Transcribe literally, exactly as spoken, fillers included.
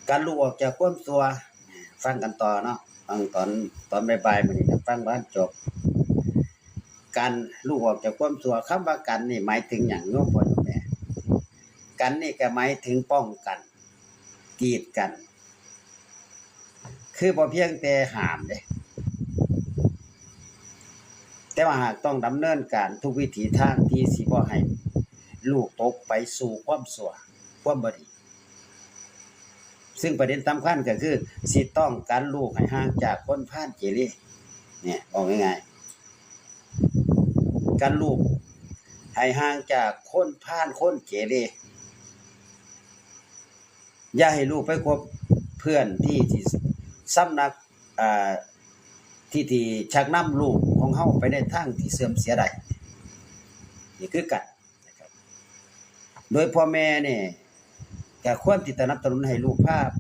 การหลุดออกจากความชั่ว ฟังกันต่อเนาะ ฟังตอน ตอนบ่ายๆมื้อนี้นะ ฟังบ่ทันจบ กันหลุดออกจากความชั่ว คำว่ากันนี่หมายถึงหยังโยมพ่อโยมแม่ กันนี่ก็หมายถึงป้องกัน กีดกัน คือบ่เพียงแต่ห้ามเด้ แต่ว่าหากต้องดำเนินการทุกวิถีทางที่สิบ่ให้ลูกตกไปสู่ความชั่ว ความบ่ดี ซึ่งประเด็นสำคัญก็คือ สิต้องกันลูกให้ห่างจากคนพาลเกเร เนี่ย บอกง่ายๆ กันลูกให้ห่างจากคนพาลคนเกเร อย่าให้ลูกไปคบเพื่อนที่ ที่สำนัก อ่า ที่ ที่ชักนำลูกของเฮาไปในทางที่เสื่อมเสียได้ นี่คือกันนะครับ โดยพ่อแม่นี่ก็ควรที่สนับสนุนให้ลูกพา